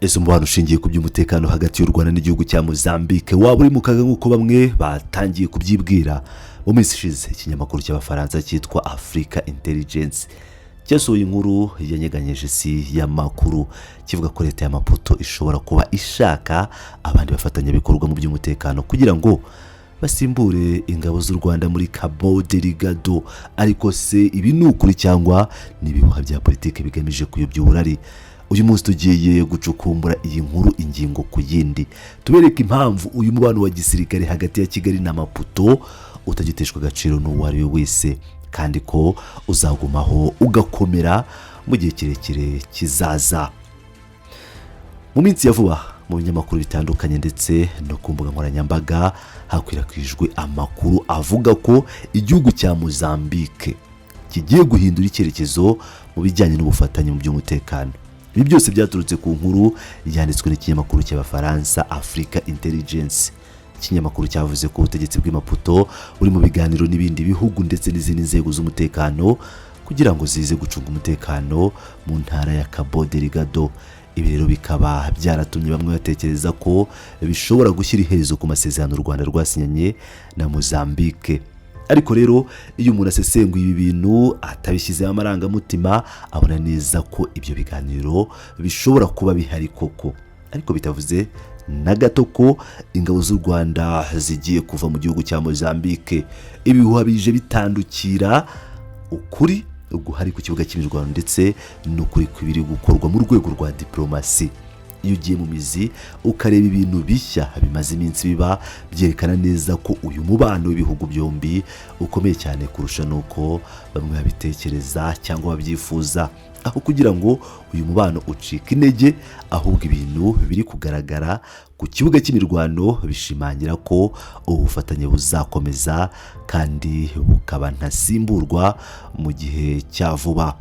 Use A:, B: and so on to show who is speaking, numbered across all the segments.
A: Ese umubano ushingiye ku by'umutekano hagati y'u Rwanda n'igihugu cya Mozambique waba uri mu kaga nk'uko bamwe batangiye kubyibwira? Mu minsi ishize, ikinyamakuru cy'Abafaransa cyitwa Africa Intelligence cyasohoye inkuru yanyeganyeje isi y'amakuru, kivuga ko leta ya Maputo ishobora kuba ishaka abandi bafatanyabikorwa mu by'umutekano kugira ngo basimbure ingabo z'u Rwanda muri Cabo Delgado. Ariko se ibi ni ukuri cyangwa ni ibihuha bya politiki bigamije kuyobya uburari? Uyu munsi tugiye gucukumbura iyi nkuru ingingo ku yindi, tubereke impamvu uyu mubano wa gisirikare hagati ya Kigali na Maputo utagiteshwa agaciro n'uwo ari we wese, kandi ko uzagumaho ugakomera mu gihe kirekire kizaza. Mu minsi ya vuba, mu binyamakuru bitandukanye ndetse no ku mbuga nkoranyambaga hakwirakwijwe amakuru avuga ko igihugu cya Mozambique kigiye guhindura icyerekezo mu bijyanye n'ubufatanye mu by'umutekano. Ibi byose byaturutse ku nkuru yanditswe n'ikinyamakuru cy'Abafaransa Africa Intelligence. Ikinyamakuru cyavuze ko ubutegetsi bw'i Maputo buri mu biganiro n'ibindi bihugu ndetse n'izindi nzego z'umutekano kugira ngo zize gucunga umutekano mu ntara ya Cabo Delgado. Ibi rero bikaba byaratumye bamwe batekereza ko bishobora gushyira iherezo ku masezerano u Rwanda rwasinyanye na Mozambique. Ariko rero, iyo umuntu asesenguye ibi bintu atabishyizeho amarangamutima, abona neza ko ibyo biganiro bishobora kuba bihari koko, ariko bitavuze na gato ko ingabo z'u Rwanda zigiye kuva mu gihugu cya Mozambique. Ibihuha bije bitandukira ukuri guhari ku kibuga cy'imirwano ndetse n'ukuri kw'ibiri gukorwa mu rwego rwa diplomasi. Iyo ugiye mu mizi ukareba ibintu bishya bimaze iminsi biba, byerekana neza ko uyu mubano w'ibihugu byombi ukomeye cyane kurusha n'uko bamwe babitekereza cyangwa babyifuza. Aho kugira ngo uyu mubano ucike intege, ahubwo ibintu biri kugaragara ku kibuga cy'imirwano bishimangira ko ubu bufatanye buzakomeza kandi bukaba ntasimburwa mu gihe cya vuba.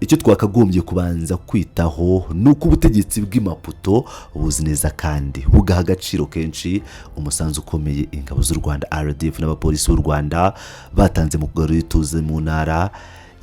A: Icyo twakagombye kubanza kwitaho ni uko ubutegetsi bw'i Maputo buzi neza kandi bugaha agaciro kenshi umusanzu ukomeye ingabo z'u Rwanda RDF n'abapolisi b'u Rwanda batanze mu kugarura ituze mu ntara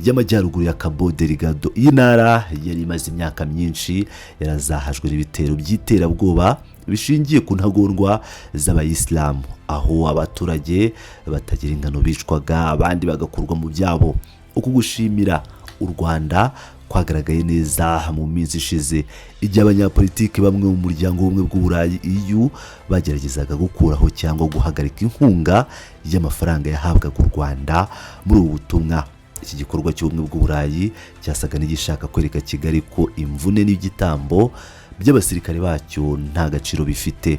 A: y'amajyaruguru ya Cabo Delgado. Iyi ntara yari imaze imyaka myinshi yarazahajwe n'ibitero by'iterabwoba bishingiye ku ntagondwa z'Abayisilamu, aho abaturage batagira ingano bicwaga, abandi bagakurwa mu byabo. Uku gushimira u Rwanda kwagaragaye neza mu minsi ishize, igihe abanyapolitiki bamwe mu Muryango w'Ubumwe bw'Uburayi EU bageragezaga gukuraho cyangwa guhagarika inkunga y'amafaranga yahabwaga u Rwanda muri ubu butumwa. Iki gikorwa cy'Ubumwe bw'Uburayi cyasaga n'igishaka kwereka Kigali ko imvune n'igitambo by'abasirikare bacyo nta gaciro bifite.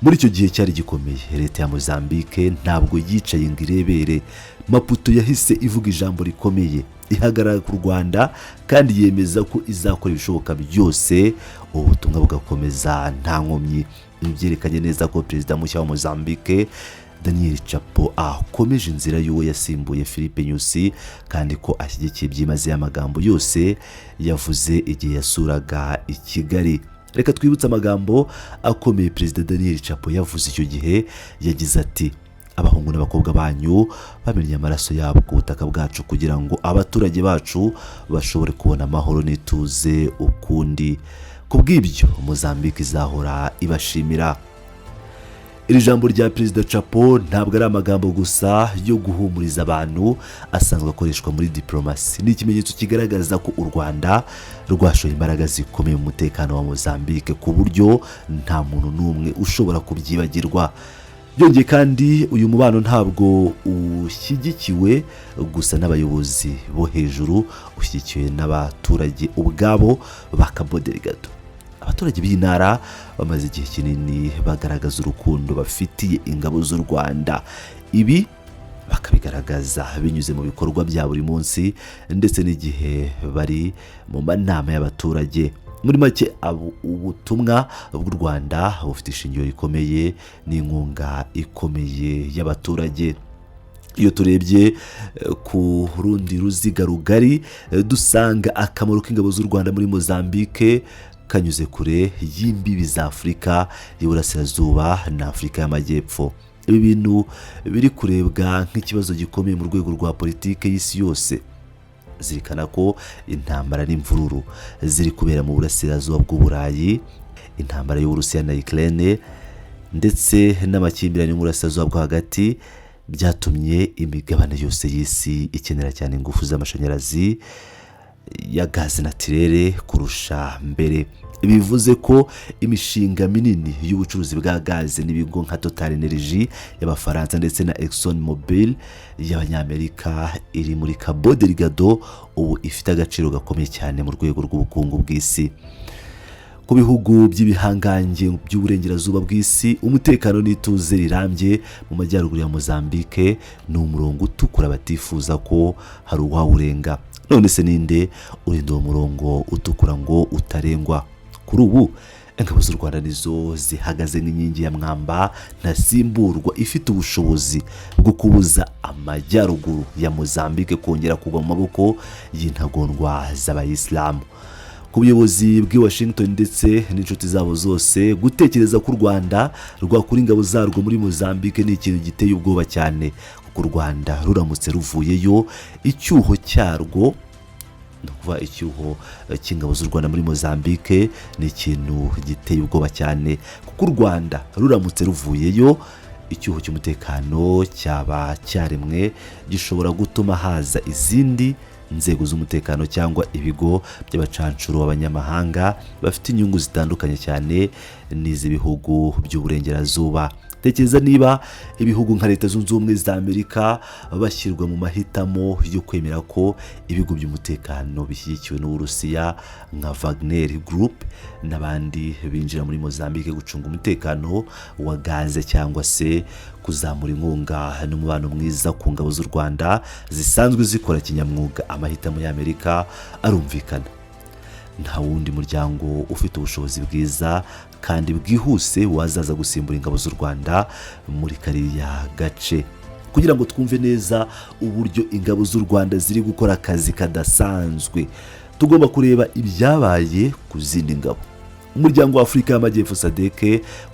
A: Muri icyo gihe cyari gikomeye, leta ya Mozambique ntabwo yicaye ngo irebere. Maputo yahise ivuga ijambo rikomeye, ihagarara ku Rwanda kandi yemeza ko izakora ibishoboka byose ubu butumwa bugakomeza nta nkomyi. Ibi byerekanye neza ko perezida mushya wa Mozambique, Daniel Chapo, akomeje inzira y'uwo yasimbuye, Philippe Nyusi, kandi ko ashyigikiye byimazeyo amagambo yose yavuze igihe yasuraga i Kigali. Reka twibutse amagambo akomeye perezida Daniel Chapo yavuze icyo gihe. Yagize ati: "Abahungu n'abakobwa banyu bamennye amaraso yabo ku butaka bwacu kugira ngo abaturage bacu bashobore kubona amahoro n'ituze ukundi. Ku bw'ibyo, Mozambique izahora ibashimira." Iri jambo rya perezida Chapo ntabwo ari amagambo gusa yo guhumuriza abantu asanzwe akoreshwa muri diplomasi. Ni ikimenyetso kigaragaza ko u Rwanda rwashoye imbaraga zikomeye mu mutekano wa Mozambique ku buryo nta muntu n'umwe ushobora kubyibagirwa. Byongeye kandi, uyu mubano ntabwo ushyigikiwe gusa n'abayobozi bo hejuru, ushyigikiwe n'abaturage ubwabo ba Cabo Delgado. Abaturage b'iyi ntara bamaze igihe kinini bagaragaza urukundo bafitiye ingabo z'u Rwanda. Ibi bakabigaragaza binyuze mu bikorwa bya buri munsi ndetse n'igihe bari mu manama y'abaturage. Muri make, ubutumwa bw'u Rwanda bufite ishingiro rikomeye n'inkunga ikomeye y'abaturage. Iyo turebye ku rundi ruziga rugari, dusanga akamaro k'ingabo z'u Rwanda muri Mozambique kanyuze kure y'imbibi za Afurika y'Iburasirazuba na Afurika y'Amajyepfo. Ibi bintu biri kurebwa nk'ikibazo gikomeye mu rwego rwa politiki y'isi yose. Zirikana ko intambara n'imvururu ziri kubera mu burasirazuba bw'Uburayi, intambara y'Uburusiya na Ukraine ndetse n'amakimbirane y'uburasirazuba bwo hagati byatumye imigabane yose y'isi ikenera cyane ingufu z'amashanyarazi ya gaze naturelle kurusha mbere. Bivuze ko imishinga minini y'ubucuruzi bwa gaze n'ibigo nka Total Energy y'Abafaransa ndetse na Exxon Mobil y'Abanyamerika iri muri Cabo Delgado ubu ifite agaciro gakomeye cyane mu rwego rw'ubukungu bw'isi. Ku bihugu by'ibihangange by'uburengerazuba bw'isi, umutekano n'ituze rirambye mu majyaruguru ya Mozambique ni umurongo utukura batifuza ko hari uwawurenga. None se ninde urinda uwo murongo utukura ngo utarengwa? Kuri ubu ingabo z'u Rwanda nizo zihagaze nk'inkingi ya mwamba ntasimburwa, ifite ubushobozi bwo kubuza amajyaruguru ya Mozambique kongera kugwa mu maboko y'intagondwa z'Abayisilamu. Ku buyobozi bw'i Washington ndetse n'inshuti zabo zose, gutekereza ko u Rwanda rwakura ingabo zarwo muri Mozambique ni ikintu giteye ubwoba cyane, kuko u Rwanda ruramutse ruvuyeyo, icyuho cyarwo, ni ukuvuga icyuho cy'ingabo z'u Rwanda muri Mozambique, ni ikintu giteye ubwoba cyane, kuko u Rwanda ruramutse ruvuyeyo, icyuho cy'umutekano cyaba cyaremwe gishobora gutuma haza izindi nzego z'umutekano cyangwa ibigo by'abacancuro b'abanyamahanga bafite inyungu zitandukanye cyane n'iz'ibihugu by'uburengerazuba. Tekereza niba ibihugu nka Leta Zunze Ubumwe za Amerika bashyirwa mu mahitamo yo kwemera ko ibigo by'umutekano bishyigikiwe n'Uburusiya nka Wagner Group n'abandi binjira muri Mozambique gucunga umutekano wa gaze, cyangwa se kuzamura inkunga n'umubano mwiza ku ngabo z'u Rwanda zisanzwe zikora kinyamwuga. Amahitamo y'Amerika arumvikana. Nta wundi muryango ufite ubushobozi bwiza kandi bwihuse wazaza gusimbura ingabo z'u Rwanda muri kariya gace. Kugira ngo twumve neza uburyo ingabo z'u Rwanda ziri gukora akazi kadasanzwe, tugomba kureba ibyabaye ku zindi ngabo. Umuryango wa Afurika y'Amajyepfo, SADC,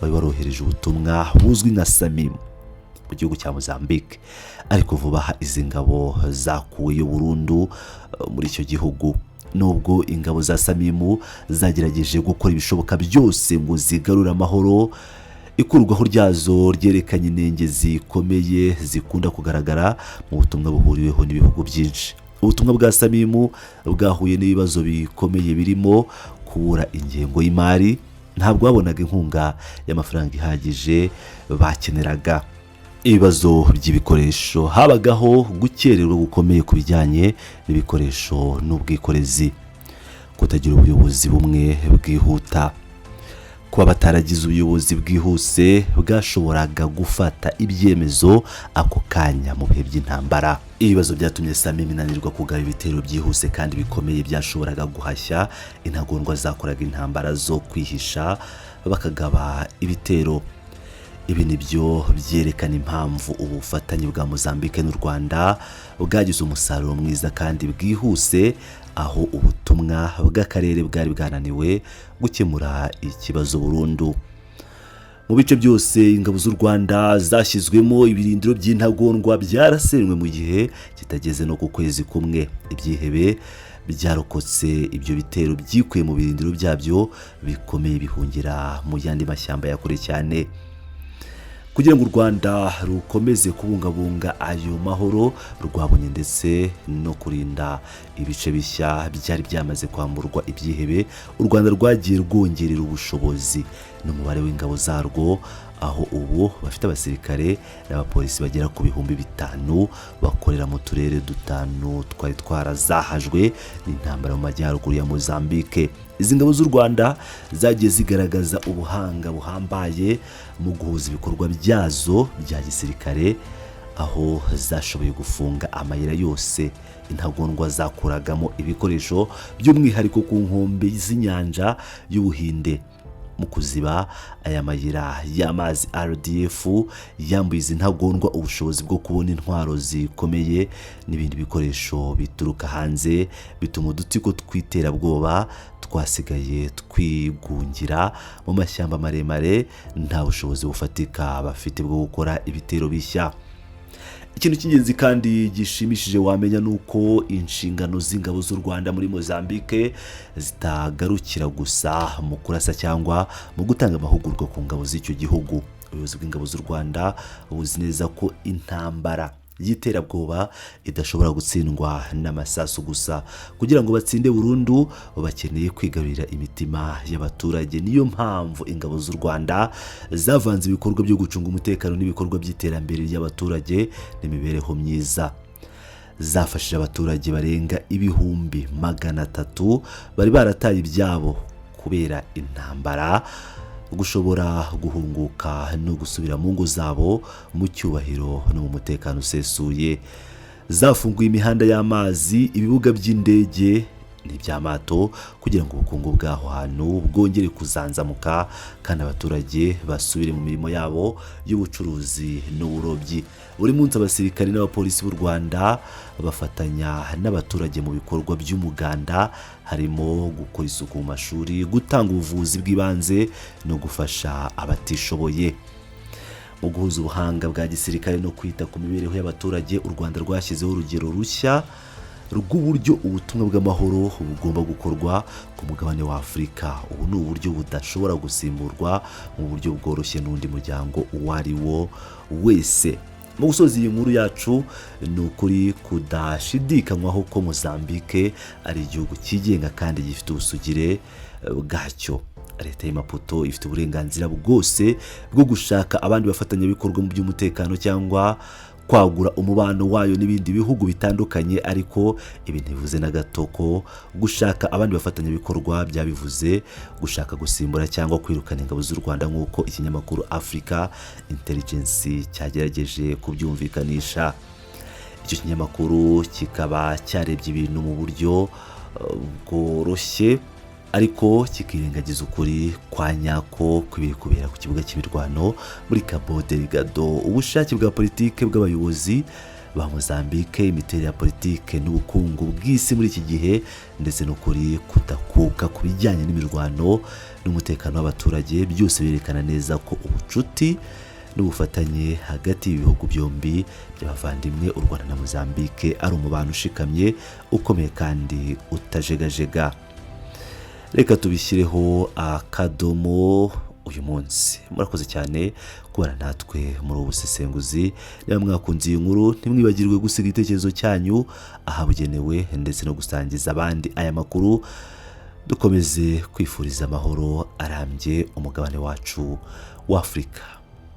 A: wari warohereje ubutumwa buzwi nka SAMIM mu gihugu cya Mozambique, ariko vuba aha izi ngabo zakuweyo burundu muri icyo gihugu. Nubwo ingabo za SAMIM zagerageje gukora ibishoboka byose ngo zigarure amahoro, ikurwaho ryazo ryerekanye inenge zikomeye zikunda kugaragara mu butumwa buhuriweho n'ibihugu byinshi. Ubutumwa bwa SAMIM bwahuye n'ibibazo bikomeye birimo kubura ingengo y'imari, ntabwo babonaga inkunga y'amafaranga ihagije bakeneraga, ibibazo by'ibikoresho, habagaho gukererwa gukomeye ku bijyanye n'ibikoresho n'ubwikorezi, kutagira ubuyobozi bumwe bwihuta, kuba bataragize ubuyobozi bwihuse bwashoboraga gufata ibyemezo ako kanya mu bihe by'intambara. Ibibazo byatumye SAMIM inanirwa kugaba ibitero byihuse kandi bikomeye byashoboraga guhashya intagondwa zakoraga intambara zo kwihisha bakagaba ibitero. Ibi ni byo byerekana impamvu ubufatanye bwa Mozambique n'u Rwanda bwagize umusaruro mwiza kandi bwihuse aho ubutumwa bw'akarere bwari bwananiwe gukemura ikibazo burundu. Mu bice byose ingabo z'u Rwanda zashyizwemo, ibirindiro by'intagondwa byarasenywe mu gihe kitageze no ku kwezi kumwe. Ibyihebe byarokotse ibyo bitero byikuye mu birindiro byabyo bikomeye, bihungira mu yandi mashyamba ya kure cyane. Kugira ngo u Rwanda rukomeze kubungabunga ayo mahoro rwabonye ndetse no kurinda ibice bishya byari byamaze kwamburwa ibyihebe, u Rwanda rwagiye rwongerera ubushobozi n'umubare w'ingabo zarwo, aho ubu bafite abasirikare n'abapolisi bagera ku 5000 bakorera mu turere dutanu twari twarazahajwe n'intambara mu majyaruguru ya Mozambique. Izi ngabo z'u Rwanda zagiye zigaragaza ubuhanga buhambaye mu guhuza ibikorwa byazo bya gisirikare, aho zashoboye gufunga amayira yose intagondwa zakuragamo ibikoresho, by'umwihariko ku nkombe z'inyanja y'Ubuhinde. Mu kuziba aya mayira y'amazi, RDF yambuye izi ntagondwa ubushobozi bwo kubona intwaro zikomeye n'ibindi bikoresho bituruka hanze, bituma udutsiko tw'iterabwoba twasigaye twigungira mu mashyamba maremare, nta bushobozi bufatika bafite bwo gukora ibitero bishya. Ikintu cy'ingenzi kandi gishimishije wamenya ni uko inshingano z'ingabo z'u Rwanda muri Mozambique zitagarukira gusa mu kurasa cyangwa mu gutanga amahugurwa ku ngabo z'icyo gihugu. Ubuyobozi bw'ingabo z'u Rwanda buzi neza ko intambara y'iterabwoba idashobora gutsindwa n'amasasu gusa. Kugira ngo batsinde burundu, bakeneye kwigarurira imitima y'abaturage. Niyo mpamvu ingabo z'u Rwanda zavanze ibikorwa byo gucunga umutekano n'ibikorwa by'iterambere ry'abaturage n'imibereho myiza. Zafashije abaturage barenga 300,000 bari barataye ibyabo kubera intambara gushobora guhunguka no gusubira mu ngo zabo mu cyubahiro no mu mutekano usesuye. Zafunguye imihanda y'amazi, ibibuga by'indege n'iby'amato, kugira ngo ubukungu bw'aho hantu bwongere kuzanzamuka kandi abaturage basubire mu mirimo yabo y'ubucuruzi n'uburobyi. Buri munsi abasirikari n'abapolisi b'u Rwanda bafatanya n'abaturage mu bikorwa by'umuganda, harimo gukora isuku mu mashuri, gutanga ubuvuzi bw'ibanze no gufasha abatishoboye. Mu guhuza ubuhanga bwa gisirikare no kwita ku mibereho y'abaturage, u Rwanda rwashyizeho urugero rushya rw'uburyo ubutumwa bw'amahoro bugomba gukorwa ku mugabane wa Afurika. Ubu ni uburyo budashobora gusimburwa mu buryo bworoshye n'undi muryango uwo ari wo wese. Mu gusoza iyi nkuru yacu, ni ukuri kudashidikanywaho ko Mozambique ari igihugu cyigenga kandi gifite ubusugire bwacyo. Leta y'Imaputo ifite uburenganzira bwose bwo gushaka abandi bafatanyabikorwa mu by'umutekano cyangwa kwagura umubano wayo n'ibindi bihugu bitandukanye, ariko ibi ntibivuze na gato ko gushaka abandi bafatanyabikorwa byabivuze gushaka gusimbura cyangwa kwirukana ingabo z'u Rwanda, nk'uko ikinyamakuru Africa Intelligence cyagerageje kubyumvikanisha. Icyo kinyamakuru kikaba cyarebye ibintu mu buryo bworoshye, ariko kikirengagiza ukuri kwa nyako kw'ibiri kubera ku kibuga cy'imirwano muri Cabo Delgado. Ubushake bwa politike bw'abayobozi ba Mozambique, imiterere ya politike n'ubukungu bw'isi muri iki gihe, ndetse n'ukuri kudakuka ku bijyanye n'imirwano n'umutekano w'abaturage, byose birerekana neza ko ubucuti n'ubufatanye hagati y'ibihugu byombi by'abavandimwe, u Rwanda na Mozambique, ari umubano ushikamye, ukomeye kandi utajegajega. Reka tubishyireho akadomo uyu munsi. Murakoze cyane kubana natwe muri ubu busesenguzi. Niba mwakunze iyi nkuru, ntimwibagirwe gusiga igitekerezo cyanyu ahabugenewe ndetse no gusangiza abandi aya makuru. Dukomeze kwifuriza amahoro arambye umugabane wacu w'Afurika.